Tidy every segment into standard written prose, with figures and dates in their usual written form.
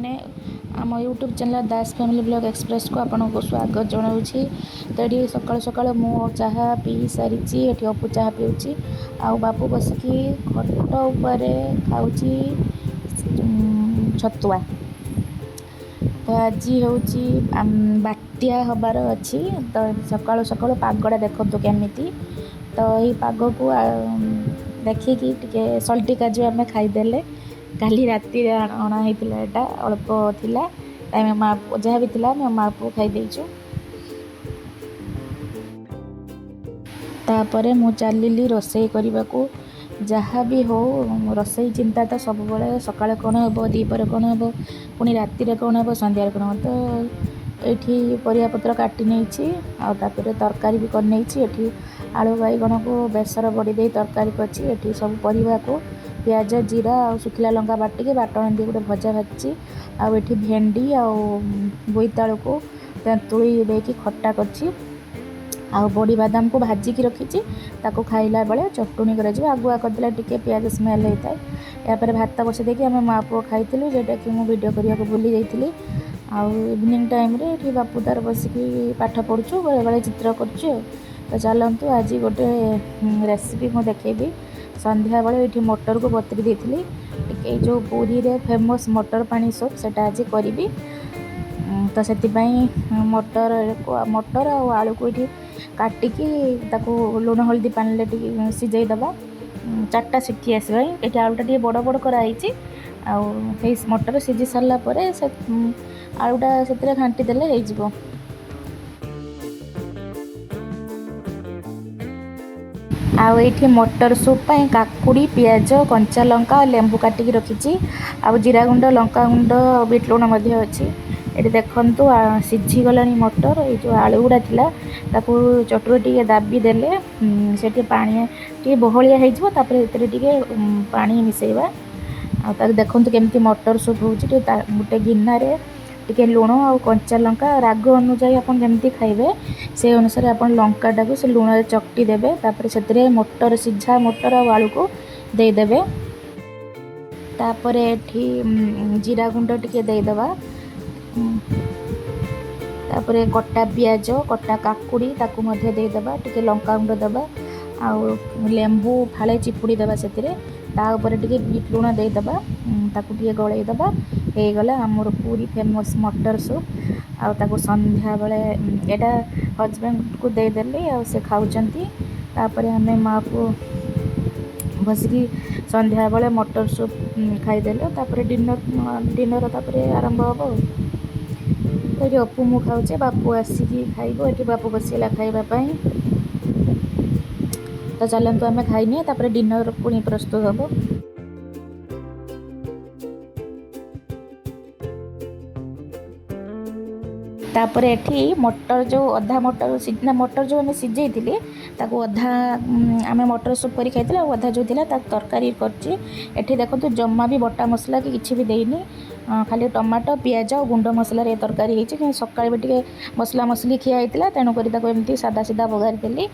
ମାନେ, ଆମ YouTube channel Das family blog ଏକ୍ସପ୍ରେସ୍କୁ ଆପଣଙ୍କୁ ସ୍ୱାଗତ ଜଣାଉଛି। ତ ଏଠି ସକାଳୁ ସକାଳୁ ମୁଁ ଚାହା ପିଇ ସାରିଛି। ଏଠି ଅପୁ ଚାହା ପିଉଛି ଆଉ ବାପୁ ବସିକି ଖଟ ଉପରେ ଖାଉଛି ଛତୁଆ। ତ ଆଜି ହେଉଛି ବାତ୍ୟା ହେବାର ଅଛି। ତ ସକାଳୁ ସକାଳୁ ପାଗଟା ଦେଖନ୍ତୁ କେମିତି। ତ ଏଇ ପାଗକୁ ଦେଖିକି ଟିକେ ସଲ୍ଟି କାଜୁ ଆମେ ଖାଇଦେଲେ। କାଲି ରାତିରେ ଅଣା ହେଇଥିଲା, ଏଇଟା ଅଳ୍ପ ଥିଲା। ଆମେ ମା ଯାହା ବି ଥିଲା ଆମେ ମା ପୁଅ ଖାଇଦେଇଛୁ। ତାପରେ ମୁଁ ଚାଲିଲି ରୋଷେଇ କରିବାକୁ। ଯାହା ବି ହଉ, ରୋଷେଇ ଚିନ୍ତା ତ ସବୁବେଳେ। ସକାଳେ କ'ଣ ହେବ, ଦ୍ୱିପହରେ କ'ଣ ହେବ, ପୁଣି ରାତିରେ କ'ଣ ହେବ, ସନ୍ଧ୍ୟାରେ କ'ଣ ହେବ। ତ ଏଇଠି ପରିବାପତ୍ର କାଟି ନେଇଛି ଆଉ ତାପରେ ତରକାରୀ ବି କରିନେଇଛି। ଏଠି ଆଳୁ ବାଇଗଣକୁ ବେସର ବଡ଼ି ଦେଇ ତରକାରୀ କରିଛି। ଏଠି ସବୁ ପରିବାକୁ ପିଆଜ, ଜିରା ଆଉ ଶୁଖିଲା ଲଙ୍କା ବାଟିକି ବାଟଣ ଦେଇ ଗୋଟେ ଭଜା ଭାଜିଛି। ଆଉ ଏଠି ଭେଣ୍ଡି ଆଉ ବୋଇତାଳୁକୁ ତେନ୍ତୁଳି ଦେଇକି ଖଟା କରିଛି। ଆଉ ବଡ଼ି ବାଦାମକୁ ଭାଜିକି ରଖିଛି, ତାକୁ ଖାଇଲା ବେଳେ ଚଟୁଣି କରାଯିବ। ଆଗୁଆ କରିଦେଲେ ଟିକେ ପିଆଜ ସ୍ମେଲ୍ ହେଇଥାଏ। ଏହାପରେ ଭାତ ବସେଇ ଦେଇକି ଆମେ ମା ପୁଅ ଖାଇଥିଲୁ, ଯେଉଁଟାକି ମୁଁ ଭିଡ଼ିଓ କରିବାକୁ ଭୁଲି ଯାଇଥିଲି। ଆଉ ଇଭିନିଂ ଟାଇମ୍ରେ ଏଠି ବାପୁ ତାର ବସିକି ପାଠ ପଢ଼ୁଛୁ, ବେଳେବେଳେ ଚିତ୍ର କରୁଛୁ। ଆଉ ତ ଚାଲନ୍ତୁ, ଆଜି ଗୋଟେ ରେସିପି ମୁଁ ଦେଖେଇବି। ସନ୍ଧ୍ୟାବେଳେ ଏଇଠି ମଟରକୁ ବତୁରି ଦେଇଥିଲି ଟିକେ। ଏଇ ଯେଉଁ ପୁରୀରେ ଫେମସ୍ ମଟର ପାଣି ସୁପ୍, ସେଇଟା ଆଜି କରିବି। ତ ସେଥିପାଇଁ ମଟର ଆଉ ଆଳୁକୁ ଏଇଠି କାଟିକି ତାକୁ ଲୁଣ ହଳଦୀ ପାଣିରେ ଟିକେ ସିଝେଇ ଦେବା, ଚାରିଟା ସିଟି ଆସିବା ପାଇଁ। ଏଠି ଆଳୁଟା ଟିକେ ବଡ଼ ବଡ଼ କରାହେଇଛି। ଆଉ ହେଇ ମଟର ସିଝି ସାରିଲା ପରେ ସେ ଆଳୁଟା ସେଥିରେ ଘାଣ୍ଟି ଦେଲେ ହେଇଯିବ। ଆଉ ଏଇଠି ମଟର ସୁପ୍ ପାଇଁ କାକୁଡ଼ି, ପିଆଜ, କଞ୍ଚା ଲଙ୍କା, ଲେମ୍ବୁ କାଟିକି ରଖିଛି। ଆଉ ଜିରା ଗୁଣ୍ଡ, ଲଙ୍କା ଗୁଣ୍ଡ, ବିଟ୍ ଲୁଣ ମଧ୍ୟ ଅଛି। ଏଠି ଦେଖନ୍ତୁ, ସିଝିଗଲାଣି ମଟର। ଏଇ ଯେଉଁ ଆଳୁ ଗୁଡ଼ା ଥିଲା, ତାକୁ ଚଟୁରେ ଟିକେ ଦାବି ଦେଲେ ସେଠି ପାଣି ଟିକେ ବହଳିଆ ହେଇଯିବ। ତାପରେ ଏଥିରେ ଟିକେ ପାଣି ମିଶାଇବା। ଆଉ ତାକୁ ଦେଖନ୍ତୁ କେମିତି ମଟର ସୁପ୍ ହେଉଛି। ଟିକେ ଗୋଟେ ଗିନାରେ ଟିକେ ଲୁଣ ଆଉ କଞ୍ଚା ଲଙ୍କା, ରାଗ ଅନୁଯାୟୀ ଆପଣ ଯେମିତି ଖାଇବେ ସେଇ ଅନୁସାରେ ଆପଣ ଲଙ୍କାଟାକୁ ସେ ଲୁଣରେ ଚକଟି ଦେବେ। ତାପରେ ସେଥିରେ ମଟର, ସିଝା ମଟର ଆଉ ଆଳୁକୁ ଦେଇଦେବେ। ତାପରେ ଏଠି ଜିରା ଗୁଣ୍ଡ ଟିକେ ଦେଇଦେବା। ତାପରେ କଟା ପିଆଜ, କଟା କାକୁଡ଼ି ତାକୁ ମଧ୍ୟ ଦେଇଦେବା। ଟିକେ ଲଙ୍କା ଗୁଣ୍ଡ ଦେବା ଆଉ ଲେମ୍ବୁ ଫାଳେ ଚିପୁଡ଼ି ଦେବା ସେଥିରେ। ତା ଉପରେ ଟିକେ ବିଟ୍ ଲୁଣ ଦେଇଦେବା, ତାକୁ ଟିକେ ଗୋଳେଇ ଦେବା। ହେଇଗଲା ଆମର ପୁରୀ ଫେମସ୍ ମଟର ସୁପ୍। ଆଉ ତାକୁ ସନ୍ଧ୍ୟାବେଳେ ଏଇଟା ହଜବେଣ୍ଡକୁ ଦେଇଦେଲି ଆଉ ସେ ଖାଉଛନ୍ତି। ତାପରେ ଆମେ ମା ପୁଅ ବସିକି ସନ୍ଧ୍ୟାବେଳେ ମଟର ସୁପ୍ ଖାଇଦେଲୁ। ତାପରେ ଡିନର୍ ତାପରେ ଆରମ୍ଭ ହେବ। ଆଉ ଏଠି ଅପୁ ମୁଁ ଖାଉଛେ, ବାପୁ ଆସିକି ଖାଇବ। ଏଠି ବାପୁ ବସିଲା ଖାଇବା ପାଇଁ। ତ ଚାଲନ୍ତୁ ଆମେ ଖାଇନିଏ, ତାପରେ ଡିନର୍ ପୁଣି ପ୍ରସ୍ତୁତ ହେବ। ତାପରେ ଏଠି ମଟର ଯେଉଁ ଅଧା ମଟର ନା ମଟର ଯେଉଁ ଆମେ ସିଝେଇଥିଲି, ତାକୁ ଅଧା ଆମେ ମଟର ସୁପ୍ କରି ଖାଇଥିଲେ ଆଉ ଅଧା ଯେଉଁ ଥିଲା ତାକୁ ତରକାରୀ କରିଛି। ଏଠି ଦେଖନ୍ତୁ, ଜମା ବି ବଟା ମସଲା କି କିଛି ବି ଦେଇନି। ଖାଲି ଟମାଟୋ, ପିଆଜ ଆଉ ଗୁଣ୍ଡ ମସଲାରେ ଏ ତରକାରୀ ହେଇଛି। କାହିଁ ସକାଳେ ବି ଟିକେ ମସଲା ମସଲି ଖିଆ ହେଇଥିଲା, ତେଣୁକରି ତାକୁ ଏମିତି ସାଦା ସିଧା ବଘାରି ଦେଲି।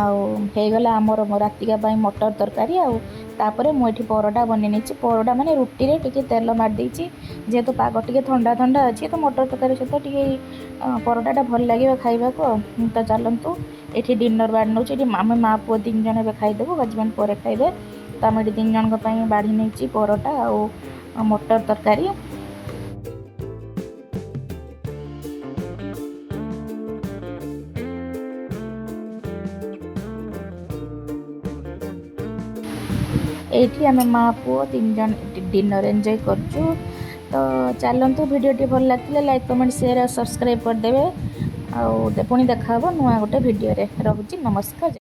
ଆଉ ହେଇଗଲା ଆମର ରାତିକା ପାଇଁ ମଟର ତରକାରୀ। ଆଉ ତାପରେ ମୁଁ ଏଠି ପରଟା ବନେଇ ନେଇଛି। ପରଟା ମାନେ ରୁଟିରେ ଟିକେ ତେଲ ମାରି ଦେଇଛି। ଯେହେତୁ ପାଗ ଟିକେ ଥଣ୍ଡା ଥଣ୍ଡା ଅଛି, ତ ମଟର ତରକାରୀ ସହିତ ଟିକେ ପରଟାଟା ଭଲ ଲାଗିବ ଖାଇବାକୁ। ଆଉ ତ ଚାଲନ୍ତୁ, ଏଠି ଡିନର୍ ବାଢ଼ି ନେଉଛି। ଏଠି ଆମେ ମା ପୁଅ ତିନି ଜଣ ଏବେ ଖାଇଦେବୁ, ହଜବେଣ୍ଡ ପରେ ଖାଇବେ। ତ ଆମେ ଏଠି ତିନି ଜଣଙ୍କ ପାଇଁ ବାଢ଼ି ନେଇଛି ପରଟା ଆଉ ମଟର ତରକାରୀ। ଏଇଠି ଆମେ ମା ପୁଅ ତିନି ଜଣ ଡିନର୍ ଏନ୍ଜୟ କରୁଛୁ। ତ ଚାଲନ୍ତୁ, ଭିଡ଼ିଓଟି ଭଲ ଲାଗିଥିଲେ ଲାଇକ୍, କମେଣ୍ଟ, ସେୟାର ଆଉ ସବସ୍କ୍ରାଇବ୍ କରିଦେବେ। ଆଉ ପୁଣି ଦେଖା ହେବ ନୂଆ ଗୋଟେ ଭିଡ଼ିଓରେ। ରହୁଛି, ନମସ୍କାର।